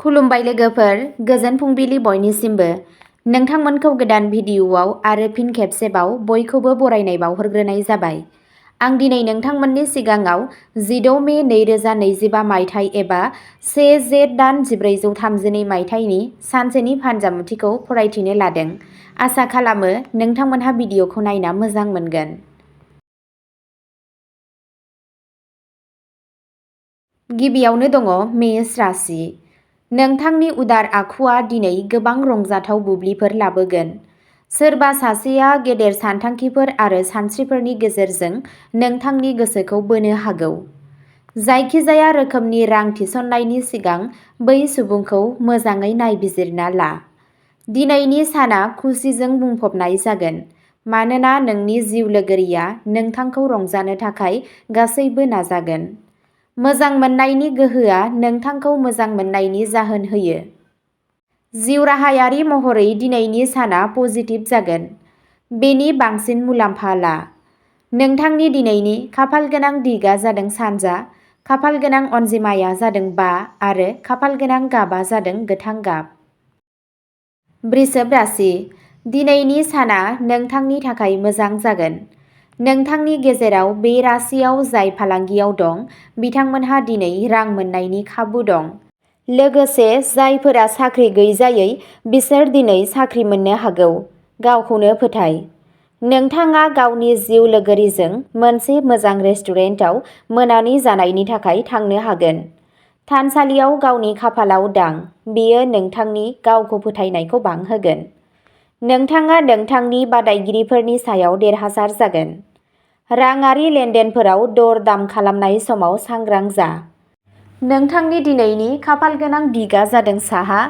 खुलुमबाय लोगोफोर, गोजोन फुंबिलि बयनिसिमबो। नोंथांमोनखौ गोदान भिडिअ'आव आरो फिन खेबसेबाव बयखौबो बरायनाय बावहरग्रोनाय जाबाय। आं दिनै नोंथांमोननि सिगाङाव 16 मे 2025 मायथाइ एबा 1 जेठ दान 1432 मायथाइनि सानसेनि फानजामुथिखौ फरायथिनो लादों। आसा खालामो नोंथांमोनहा भिडिअ'खौ नायना मोजां मोनगोन। गिबियावनो दङ मेष राशि। नोंथांनि उदार आखुआ दिनै गोबां रंजाथाव बुब्लिफोर लाबोगोन। सोरबा सासेया गेदेर सानथांखिफोर आरो सानस्रिफोरनि गेजेरजों नोंथांनि गोसोखौ बोनो हागौ। जायखिजाया रोखोमनि रां थिसननायनि सिगां बै सुबुंखौ मोजाङै नायबिजिरना ला। दिनैनि साना खुसिजों बुंफबनाय जागोन, मानोना नोंनि जिउ लोगोरिया नोंथांखौ रंजानो थाखाय गासैबो नाजागोन। मोजां मोननायनि गोहोआ नोंथांखौ मोजां मोननायनि जाहोन होयो। जिउ राहायारि महरै दिनैनि साना पजिटिभ जागोन। बेनि बांसिन मुलाम्फा ला। नोंथांनि दिनैनि खाफालगोनां दिगआ जादों सानजा, खाफालगोनां अनजिमाया जादों 5 आरो खाफालगोनां गाबआ जादों गोथां गाब। वृषभ राशि। दिनैनि साना नोंथांनि थाखाय मोजां जागोन। नोंथांनि गेजेराव बे राशियाव जाय फालांगियाव दं, बिथांमोनहा दिनै रां मोननायनि खाबु दं। लोगोसे जायफोरा साख्रि गैजायै, बिसोर दिनै साख्रि मोननो हागौ। गावखौनो फोथाय। नोंथाङा गावनि जिउ लोगोरिजों मोनसे मोजां रेस्टुरेन्टआव मोनानि जानायनि थाखाय थांनो हागोन। थानसालियाव गावनि खाफालाव दां, बेयो नोंथांनि गावखौ फोथायनायखौ बांहोगोन। नोंथाङा नोंथांनि बादायगिरिफोरनि सायाव देरहासार जागोन। राङारि लेनदेनफोराव दर-दाम खालामनाय समाव सांग्रां जा। नोंथांनि दिनैनि खाफालगोनां दिगआ जादों साहा,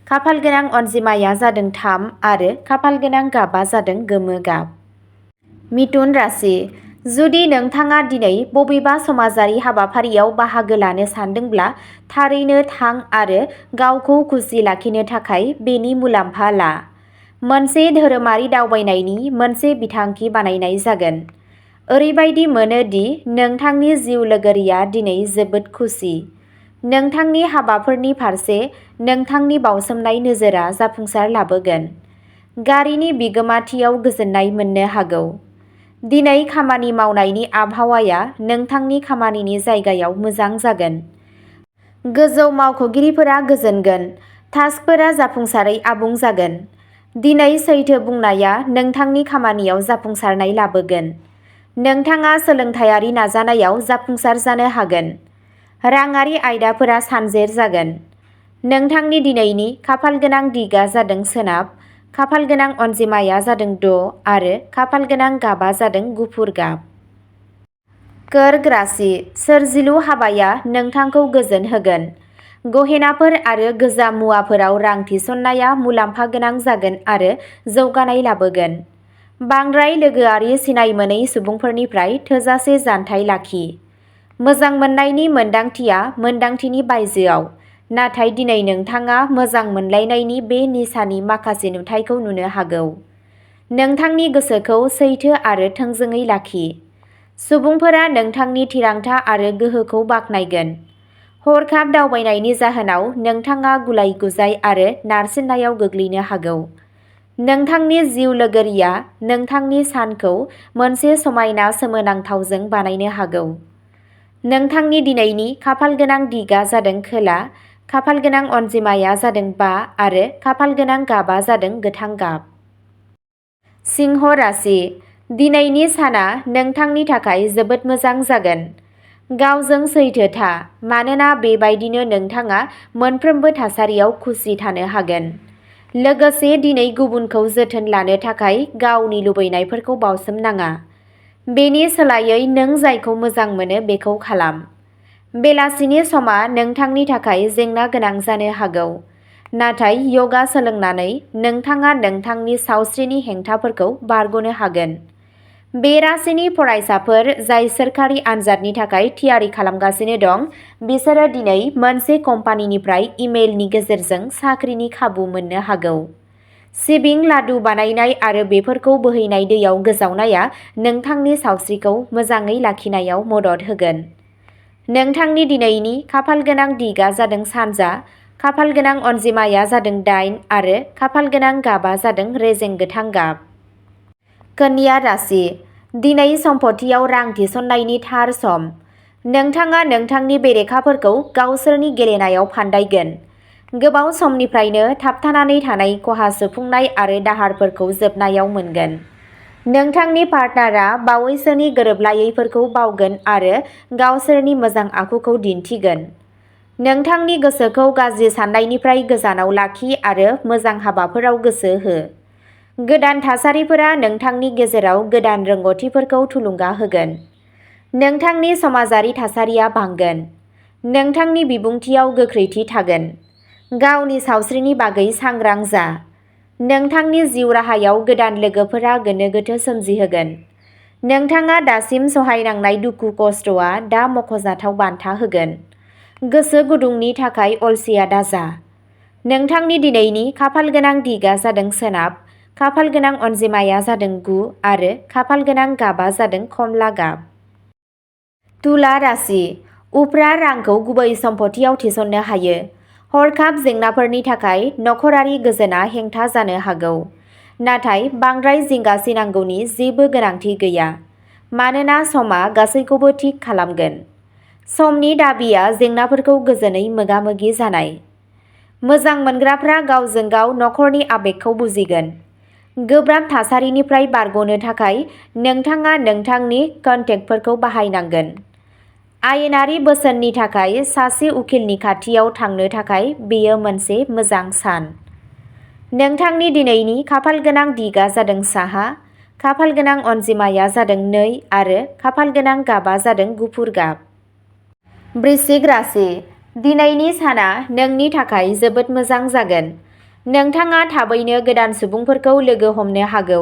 खाफालगोनां अनजिमाया जादों 3 आरो खाफालगोनां गाबआ जादों गोमो गाब। मिथुन राशि। जुदि नोंथाङा दिनै बबेबा समाजारि हाबाफारियाव बाहागो लानो सानदोंब्ला थारैनो थां आरो गावखौ खुसि लाखिनो थाखाय बेनि मुलाम्फा ला। मोनसे धोरोमारि दावबायनायनि मोनसे बिथांखि बानायनाय जागोन। ओरैबायदि मोनो दि नोंथांनि जिउ लोगोरिया दिनै जोबोद खुसि। नोंथांनि हाबाफोरनि फारसे नोंथांनि बावसोमनाय नोजोरआ जाफुंसार लाबोगोन। गारिनि बिगोमाथियाव गोजोननाय मोननो हागौ। दिनै खामानि मावनायनि आबहावाया नोंथांनि खामानिनि जायगायाव मोजां जागोन। गोजौ मावख'गिरिफोरा गोजोनगोन। टास्कफोरा जाफुंसारै आबुं जागोन। दिनै सैथो बुंनाया नोंथांनि खामानियाव जाफुंसारनाय लाबोगोन। नोंथाङा सोलोंथायारि नाजानायाव जाफुंसार जानो हागोन। राङारि आयदाफोरा सानजेर जागोन। नोंथांनि दिनैनि खाफालगोनां दिगआ जादों सोनाब, खाफालगोनां अनजिमाया जादों 6 आरो खाफालगोनां गाबआ जादों गुफुर गाब। कर्क राशि। सोरजिलु हाबाया नोंथांखौ गोजोन होगोन। गहेनाफोर आरो गोजाम मुवाफोराव रां थिसननाया मुलाम्फा गोनां जागोन आरो जौगानाय लाबोगोन। बांद्राय लोगोआरि सिनाय मोनै सुबुंफोरनिफ्राय थोजासे जानथाय लाखि। मोजां मोननायनि मोनदांथिया मोनदांथिनि बायजोआव, नाथाय दिनै नोंथाङा मोजां मोनलायनायनि बे निसानि माखासे नुथायखौ नुनो हागौ। नोंथांनि गोसोखौ सैथो आरो थोंजोङै लाखि। सुबुंफोरा नोंथांनि थिरांथा आरो गोहोखौ बाख्नायगोन। हरखाब दावबायनायनि जाहोनाव नोंथाङा गुलाय-गुजाय आरो नारसिननायाव गोग्लैनो हागौ। नोंथांनि जिउ लोगोरिया नोंथांनि सानखौ मोनसे समायना सोमोनांथावजों बानायनो हागौ। नोंथांनि दिनैनि खाफालगोनां दिगआ जादों खोला, खाफालगोनां अनजिमाया जादों 5 आरो खाफालगोनां गाबआ जादों गोथां गाब। सिंह राशि। दिनैनि साना नोंथांनि थाखाय जोबोद मोजां जागोन। गावजों सैथो था, मानोना बेबायदिनो नोंथाङा मोनफ्रोमबो थासारियाव खुसि थानो हागोन। लोगोसे दिनै गुबुनखौ जोथोन लानो थाखाय गावनि लुबैनायफोरखौ बावसोमनाङा। बेनि सोलायै नों जायखौ मोजां मोनो बेखौ खालाम। बेलासिनि समा नोंथांनि थाखाय जेंना गोनां जानो हागौ, नाथाय यगा सोलोंनानै नोंथाङा नोंथांनि सावस्रिनि हेंथाफोरखौ बारग'नो हागोन। बे राशिनि फरायसाफोर जाय सोरखारि आनजादनि थाखाय थियारि खालामगासिनो दं, बिसोरो दिनै मोनसे कम्पानिनिफ्राय इमेलनि गेजेरजों साख्रिनि खाबु मोननो हागौ। सिबिं लादु बानायनाय आरो बेफोरखौ बोहैनाय दैयाव गोजावनाया नोंथांनि सावस्रिखौ मोजाङै लाखिनायाव मदद होगोन। नोंथांनि दिनैनि खाफालगोनां दिगआ जादों सानजा, खाफाल गोनां अनजिमाया जादों 8 आरो खाफाल गोनां गाबा जादों रेजें गोथां गाब। कन्या राशि दिनै सम्पथियाव रां थिसननायनि थार सम। नोंथाङा नोंथांनि बेरेखाफोरखौ गावसोरनि गेलेनायाव फान्दायगोन। गोबाव समनिफ्रायनो थाबथानानै थानाय खहा सुफुंनाय आरो दाहारफोरखौ जोबनायाव मोनगोन। नोंथांनि पार्टनारआ बावैसोनि गोरोबलायैफोरखौ बावगोन आरो गावसोरनि मोजां आखुखौ दिन्थिगोन। नोंथांनि गोसोखौ गाज्रि साननायनिफ्राय गोजानाव लाखि आरो मोजां हाबाफोराव गोसो हो। गोदान थासारिफोरा नोंथांनि गेजेराव गोदान रोंग'थिफोरखौ थुलुंगा होगोन। नोंथांनि समाजारि थासारिया बांगोन। नोंथांनि बिबुंथियाव गोख्रैथि थागोन। गावनि सावस्रिनि बागै सांग्रां जा। नोंथांनि जिउ राहायाव गोदान लोगोफोरा गोनो गोथो सोमजिहोगोन। नोंथाङा दासिम सहायनांनाय दुखु खस्थ'आ दा मख'जाथाव बान्था होगोन। गोसो गुदुंनि थाखाय अलसिया दाजा। नोंथांनि दिनैनि खाफाल गोनां दिगआ जादों सोनाब, खाफाल गोनां अनजिमाया जादों 9 आरो खाफाल गोनां गाबा जादों खमला गाब। तुला राशि उफ्रा रांखौ गुबै सम्पथियाव थिसननो हायो। हरखाब जेंनाफोरनि थाखाय नखरारि गोजोनआ हेंथा जानो हागौ। नाथाय बांद्राय जिंगासिनांगौनि जेबो गोनांथि गैया, मानोना समआ गासैखौबो थिक खालामगोन। समनि दाबिया जेंनाफोरखौ गोजोनै मोगा-मोगि जानाय। मोजां मोनग्राफ्रा गावजों गाव नखरनि आबेगखौ बुजिगोन। गोब्राब थासारिनिफ्राय बारग'नो थाखाय नोंथाङा नोंथांनि कन्टेक्टफोरखौ बाहायनांगोन। आयेनारि बोसोननि थाखाय सासे उखिलनि खाथियाव थांनो थाखाय बेयो मोनसे मोजां सान। नोंथांनि दिनैनि खाफाल गोनां दिगआ जादों साहा, खाफाल गोनां अनजिमाया जादों 2 आरो खाफाल गोनां गाबा जादों गुफुर गाब। वृश्चिक राशि दिनैनि साना नोंनि थाखाय जोबोद मोजां जागोन। नोंथाङा थाबैनो गोदान सुबुंफोरखौ लोगो हमनो हागौ।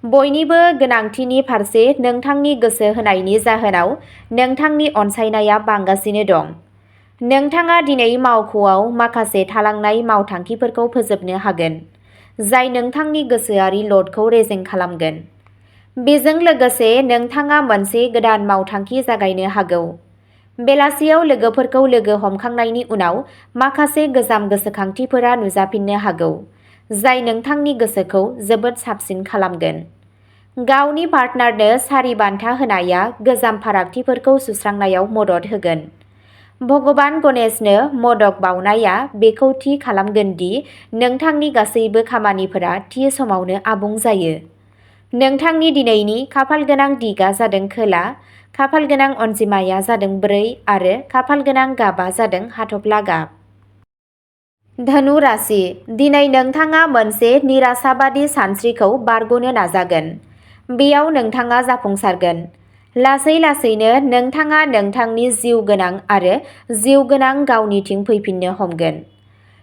बयनिबो गोनांथिनि फारसे नोंथांनि गोसो होनायनि जाहोनाव नोंथांनि अनसायनाया बांगासिनो दं। नोंथाङा दिनै मावख'आव माखासे थालांनाय मावथांखिफोरखौ फोजोबनो हागोन, जाय नोंथांनि गोसोआरि ल'डखौ रेजें खालामगोन। बेजों लोगोसे नोंथाङा मोनसे गोदान मावथांखि जागायनो हागौ। बेलासियाव लोगोफोरखौ लोगो हमखांनायनि उनाव माखासे गोजाम गोसोखांथिफोरा नुजाफिननो हागौ, जाय नोंथांनि गोसोखौ जोबोद साबसिन खालामगोन। गावनि पार्टनारनो सारि बान्था होनाया गोजाम फारागथिफोरखौ सुस्रांनायाव मदद होगोन। भगबान गणेशनो मोदक बावनाया बेखौ थि खालामगोन दि नोंथांनि गासैबो खामानिफोरा थि समावनो आबुं जायो। नोंथांनि दिनैनि खाफाल गोनां दिगआ जादों खोला, खाफाल गोनां अनजिमाया जादों 4 आरो खाफाल गोनां गाबा जादों हाथफ्ला गाब। धनु राशि दिनै नोंथाङा मोनसे निराशाबादी सानस्रिखौ बारग'नो नाजागोन। बेयाव नोंथाङा जाफुंसारगोन। लासै-लासैनो नोंथाङा नोंथांनि जिउ गोनां आरो जिउ गोनां गावनिथिं फैफिननो हमगोन।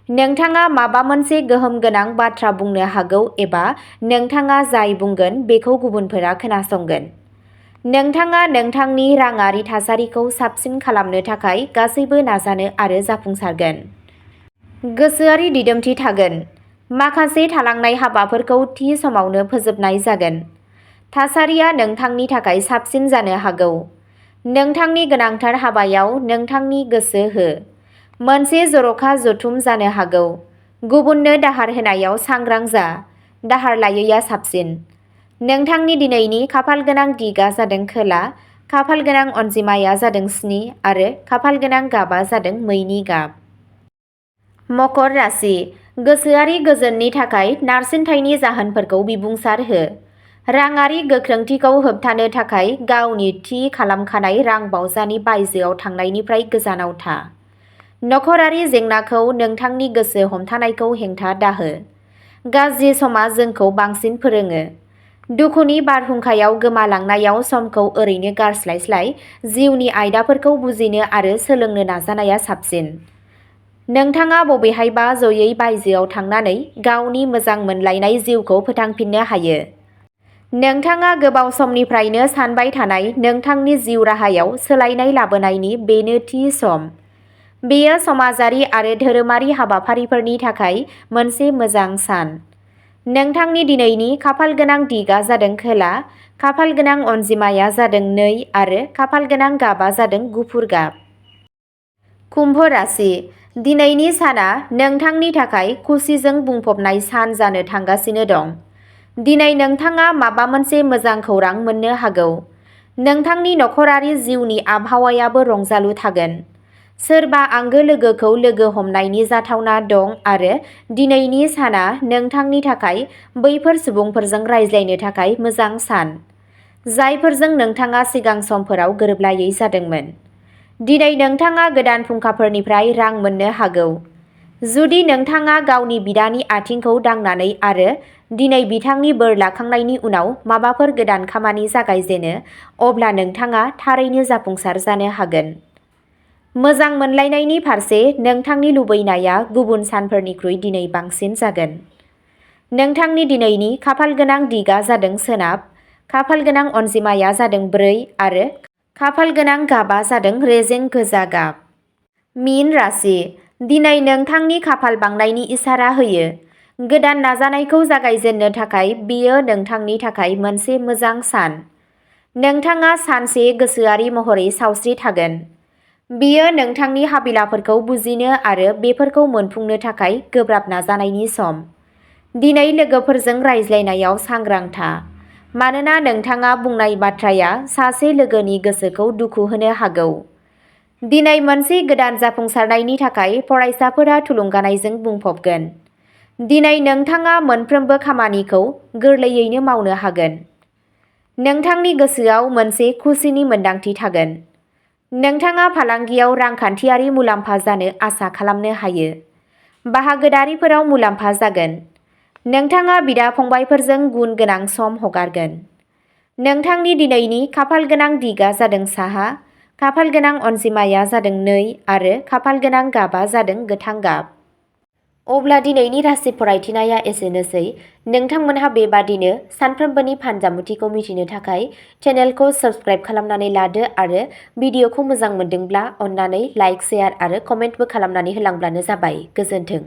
नोंथाङा माबा मोनसे गोहोम गोनां बाथ्रा बुंनो हागौ एबा नोंथाङा जाय बुंगोन बेखौ गुबुनफोरा खोनासंगोन। नोंथाङा नोंथांनि राङारि थासारिखौ साबसिन खालामनो थाखाय गासैबो नाजानो आरो जाफुंसारगोन। गोसोआरि दिदोमथि थागोन। माखासे थालांनाय हाबाफोरखौ थि समावनो फोजोबनाय जागोन। थासारिया नोंथांनि थाखाय साबसिन जानो हागौ। नोंथांनि गोनांथार हाबायाव नोंथांनि गोसो हो। मोनसे जर'खा जथुम जानो हागौ। गुबुननो दाहार होनायाव सांग्रां जा। दाहार लायैया साबसिन। नोंथांनि दिनैनि खाफाल गोनां दिगआ जादों खोला, खाफाल गोनां अनजिमाया जादों 7 आरो खाफाल गोनां गाबा जादों मैनि गाब। मकर राशि गोसोआरि गोजोननि थाखाय नारसिनथायनि जाहोनफोरखौ बिबुंसार हो। राङारि गोख्रोंथिखौ होबथानो थाखाय गावनि थि खालामखानाय रां बावजानि बायजोआव थांनायनिफ्राय गोजानाव था। नखरारि जेंनाखौ नोंथांनि गोसो हमथानायखौ हेंथा दाहो। गाज्रि समा जोंखौ बांसिन फोरोङो। दुखुनि बारहुंखायाव गोमालांनायाव समखौ ओरैनो गारस्लायस्लाय जिउनि आयदाफोरखौ बुजिनो आरो सोलोंनो नाजानाया साबसिन। नोंथाङा बबेहायबा जयै बायजोआव थांनानै गावनि मोजां मोनलायनाय जिउखौ फोथांफिननो हायो। नोंथाङा गोबाव समनिफ्रायनो सानबाय थानाय नोंथांनि जिउ राहायाव सोलायनाय लाबोनायनि बेनो थि सम। बेयो समाजारि आरो धोरोमारि हाबाफारिफोरनि थाखाय मोनसे मोजां सान। नोंथांनि दिनैनि खाफाल गोनां दिगआ जादों खोला, खाफाल गोनां अनजिमाया जादों 2 आरो खाफाल गोनां गाबा जादों गुफुर गाब। कुम्भ राशि दिनैनि साना नोंथांनि थाखाय खुसिजों बुंफबनाय सान जानो थांगासिनो दं। दिनै नोंथाङा माबा मोनसे मोजां खौरां मोननो हागौ। नोंथांनि नखरारि जिउनि आबहावायाबो रंजालु थागोन। सोरबा आंगो लोगोखौ लोगो हमनायनि जाथावना दं आरो दिनैनि साना नोंथांनि थाखाय बैफोर सुबुंफोरजों रायज्लायनो थाखाय मोजां सान, जायफोरजों नोंथाङा सिगां समफोराव गोरोबलायै जादोंमोन। दिनै नोंथाङा गोदान फुंखाफोरनिफ्राय रां मोननो हागौ। जुदि नोंथाङा गावनि बिदानि आथिंखौ दांनानै आरो दिनै बिथांनि बोर लाखांनायनि उनाव माबाफोर गोदान खामानि जागायजेनो, अब्ला नोंथाङा थारैनो जाफुंसार जानो हागोन। मोजां मोनलायनायनि फारसे नोंथांनि लुबैनाया गुबुन सानफोरनिख्रुइ दिनै बांसिन जागोन। नोंथांनि दिनैनि खाफालगोनां दिगा जादों सोनाब, खाफालगोनां अनजिमाया जादों 4 आरो खाफालगोनां गाबा जादों रेजें गोजा गाब। मीन राशि, दिनै नोंथांनि खाफाल बांनायनि इसारा होयो। गोदान नाजानायखौ जागायजेननो थाखाय बेयो नोंथांनि थाखाय मोनसे मोजां सान। नोंथाङा सानसे गोसोआरि महरै सावस्रि थागोन। बेयो नोंथांनि हाबिलाफोरखौ बुजिनो आरो बेफोरखौ मोनफुंनो थाखाय गोब्राब नाजानायनि सम। दिनै लोगोफोरजों रायज्लायनायाव सांग्रां था, मानोना नोंथाङा बुंनाय बाथ्राया सासे लोगोनि गोसोखौ दुखु होनो हागौ। दिनै मोनसे गोदान जाफुंसारनायनि थाखाय फरायसाफोरा थुलुंगानायजों बुंफबगोन। दिनै नोंथाङा मोनफ्रोमबो खामानिखौ गोरलैयैनो मावनो हागोन। नोंथांनि गोसोआव मोनसे खुसिनि मोन्दांथि थागोन। नोंथाङा फालांगियाव रांखान्थियारि मुलाम्फा जानो आसा खालामनो हायो। बाहागोदारिफोराव मुलाम्फा जागोन। नोंथाङा बिदा-फंबायफोरजों गुन गोनां सम हगारगोन। नोंथांनि दिनैनि खाफालगोनां दिगा जादों साहा, खाफालगोनां अनजिमाया जादों 2 आरो खाफालगोनां गाबा जादों गोथां गाब। अब्ला दिनैनि राशि फरायथिनाया एसेनोसै। नोंथांमोनहा बेबादिनो सानफ्रोमबोनि फानजामुथिखौ मिथिनो थाखाय चेनेलखौ साबस्क्राइब खालामनानै लादो आरो भिडिअखौ मोजां मोनदोंब्ला अन्नानै लाइक, शेयार आरो कमेन्टबो खालामनानै होलांब्लानो जाबाय। गोजोन्थों।